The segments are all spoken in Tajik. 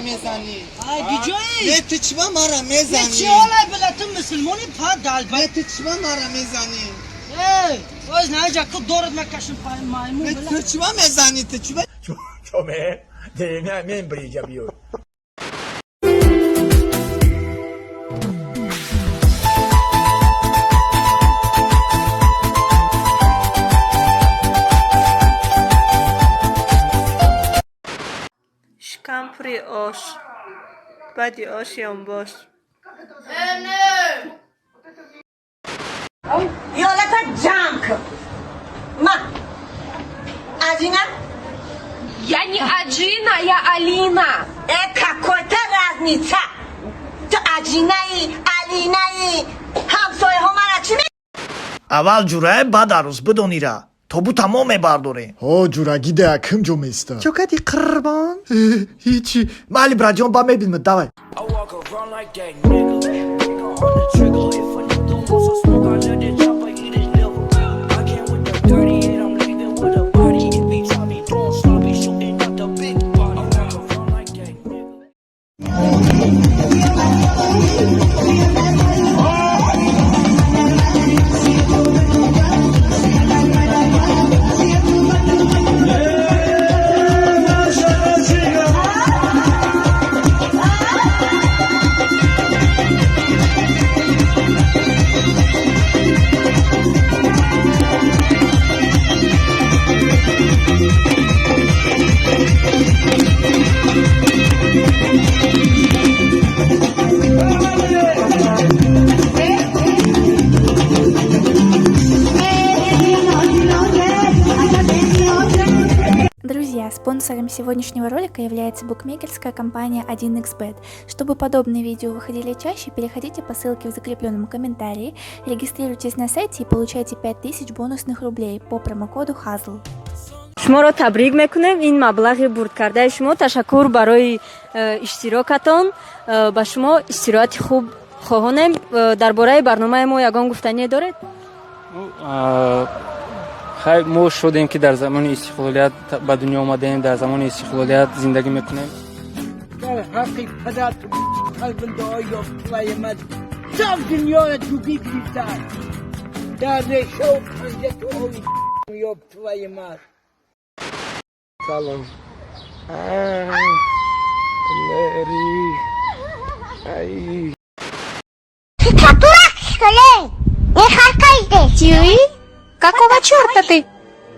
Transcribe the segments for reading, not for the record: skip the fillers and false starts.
мезанӣ? Ай, гиҷои? Не, ту чиба мара мезанӣ? Чӣ ҳолай била, ту мусулмони па далба. Не, ту чиба мара мезанӣ? Эй, оз наҷа ку дорад мекашим маймун. Не, била. ту чиба мезанӣ? Ту чиба? Чоме, мен бриҷа биёр. Шикам пури ош, баъди ош ёнбош. Ёлата ҷамъ кун. Ма. Азина? Я не Аджина, я Алина. Э, какой-то разница. Ту Аҷинаи, Алинаи, ҳамсояҳо мара чӣ Аввал ҷурае, баъд арӯз, бидонира тобу тамом мебардорем. Ҳо, ҷурагӣ да ким ҷо места? Чокади, қурбон? Ҳичи, майли, братҷон, ба мебинмед, давай. I walk around like that nigga. Finger on the trigger. If a nigga wants some smoke, I let it chopper eat his liver. I came with the 38, I'm leaving with a body. If he try me doing sloppy, shooting out the big body. I walk around like that nigga. Друзья, спонсором сегодняшнего ролика является букмекерская компания 1xBet. Чтобы подобные видео выходили чаще, переходите по ссылке в закрепленном комментарии, регистрируйтесь на сайте и получайте 5000 бонусных рублей по промокоду HAZL. Шуморо табрик мекунем, ин маблағи бурдкардаи шумо. Ташаккур барои иштирокатон. Ба шумо истироҳати хуб хоҳонем. Дар бораи барномаи мо ягон гуфтание доред? Хай, мо шудем, ки дар замони истиқлолият ба дунё омадем, дар замони истиқлолият зиндагӣ мекунем. Дар ҳаққи падар қалбиндаҳои ёфтваи ман сам дунёро дугӣ гирифтан дар решаву панҷату ови ёфтваи ман. Салом. Лери. Ай. Ты что, дурак, что ли? Не харкай здесь. Ты? Какого черта ты?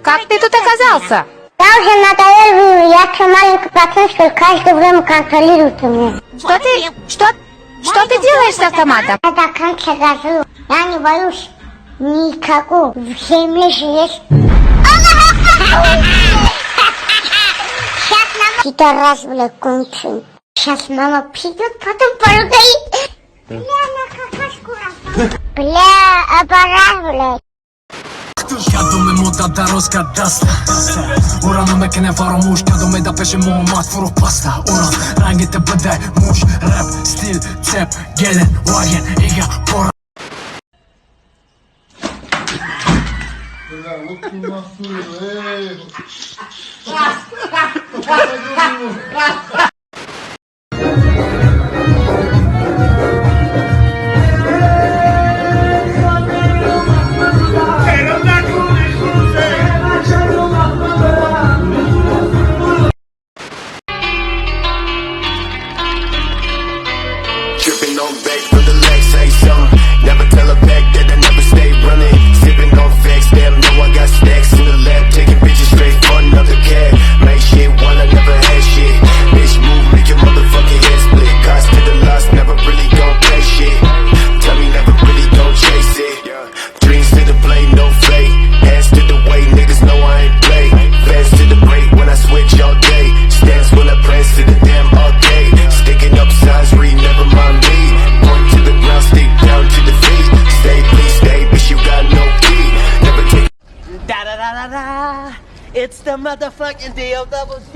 Как ты тут оказался? Я уже надоел, я что, маленький пацан, что ли, каждое время контролирует меня? Что ты? Что? Что ты делаешь с автоматом? Я до конца дожил. Я не боюсь никого. В земле же есть. Сейчас мама... Пидорас, бля, конченый. Сейчас мама придет, потом поругает. Бля, на какашку раз. Бля, аппарат, бля. Кадоме мода дароз даста, ора намекунем фаромӯш, кадоме да пеши мо омад фурӯх паста, ора рангите бидай муш, рэп стил цеп гелен ваген ига пора. Tripping on back for the legs, say something. Never tell a pack that I never stay running. Sipping on facts, damn, know I got stacks in the lab. Taking bitches straight for another cab. Make shit while I never had shit. Bitch, move, make your motherfucking head split. Cost to the loss, never really gon' pay shit. Tell me never really gon' chase it. Dreams to the play, no fake. Hands to the way, niggas know I ain't play. Fast to the break when I switch all day. Stance when I press to the damn arcade. Sticking up signs, read, never mind me. Point to the ground, stick down to the feet. Stay, please stay, bitch, you got no key. Never take. Da da da da da. It's the motherfucking D O double G.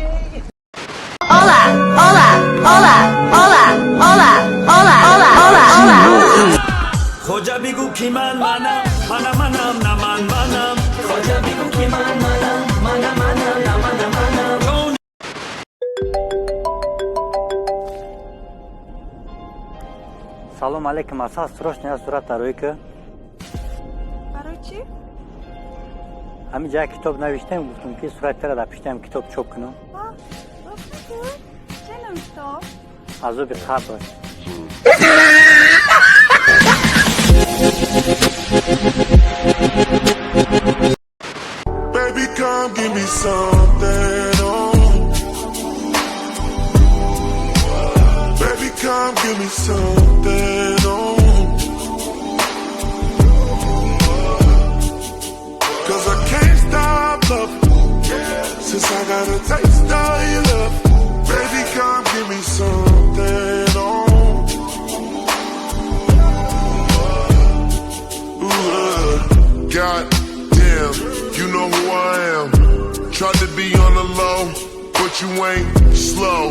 Hola, hola, hola, hola, hola, hola, hola, hola, hola. Хоҷа, бигӯ, ки ман манам, мана манам, на ман манам. Хоҷа, бигӯ, ки ман манам, мана манам, на мана манам. Салом алейкум, асал, срочно як сурат дароӣ ки. Барои чӣ? Ҳамин ҷа китоб навиштем, гуфтум ки суратро дар пиштаам китоб чоп кунам. Чӣ навиштоб? Азоби қабр. Baby, come give me something, oh. Baby, come give me something, oh. 'Cause I can't stop loving. Since I got a taste of your love. Baby, come give me something, oh. Ooh, God damn, you know who I am. Tried to be on the low, but you ain't slow.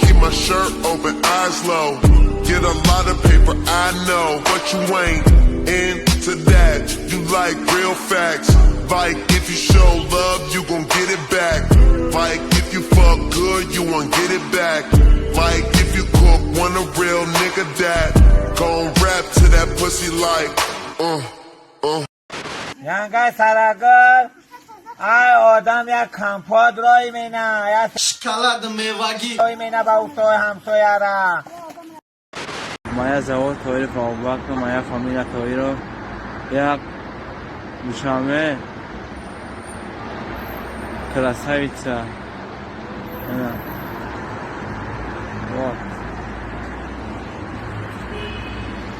Keep my shirt open, eyes low. Get a lot of paper, I know, but you ain't into that. You like real facts. Like if you show love, you gon' get it back. Like if you fuck good, you won't get it back. Like if you cook, want a real nigga that gon' rap to that pussy like, Янга сарагул, ай одам як компот рой мена, як Шоколад мевагӣ. рой мена ба устои ҳамсояра. Моя зовут Тоиров Абубакр, моя фамилия Тоиров. Я Душанбе. Красавица. Она. Вот.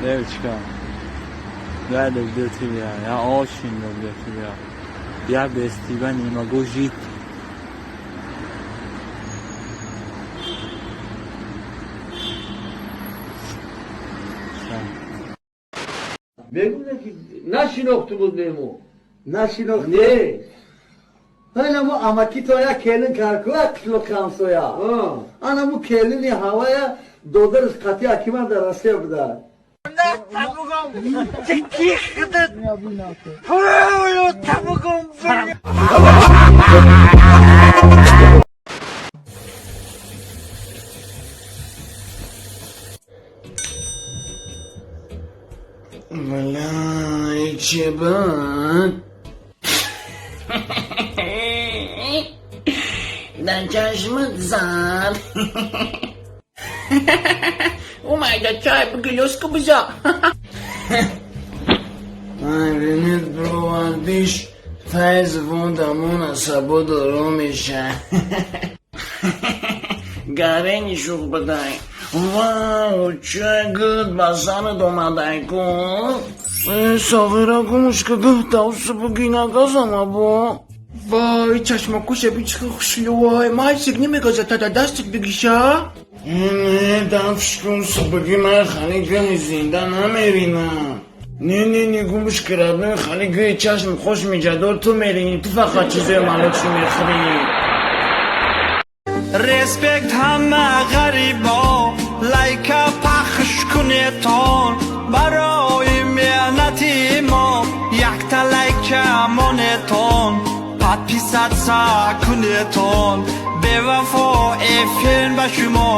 Девочка. Я люблю тебя. Я очень люблю тебя. Я без тебя не могу жить. Всё. Мегуфтам ки нашинохту буд мемо. Нашинохту? Не. Ҳайнамо амакито як келин каркуа қишлоқи ҳамсоя. Анамо келини ҳавая додараш қатъи акиман дар Россия буда. Табугом ки худат пую табугом. Бля, чебан. Дар чашмат зан. Омайда чай бигилёска биза. Айбинет бровардиш файз вондамон асабо доро меша. Гарени шух бадай. Вау, чай гуд ба занат омадай ку. Сағира гумушка гуфтавсу бугинагазама бо. Вай, чашмакуша бичка хушилувай, мальчик немегаза тада дастик бигиша? Не, дафшкун субги ман хали гӯи зинда намеринам. Не, не, не, гумушка родной, хали гӯи чашм хош миҷадор ту мерини, ту фақат чизои малочи мехӯрӣ. Респект ҳама ғарибо, лайка пахш кунетон барои меҳнати мо, якта лайка монетон, подписаться кунетон. Бевафо эфир ба шумо,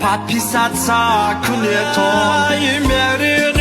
подписаться кунетон. Мери.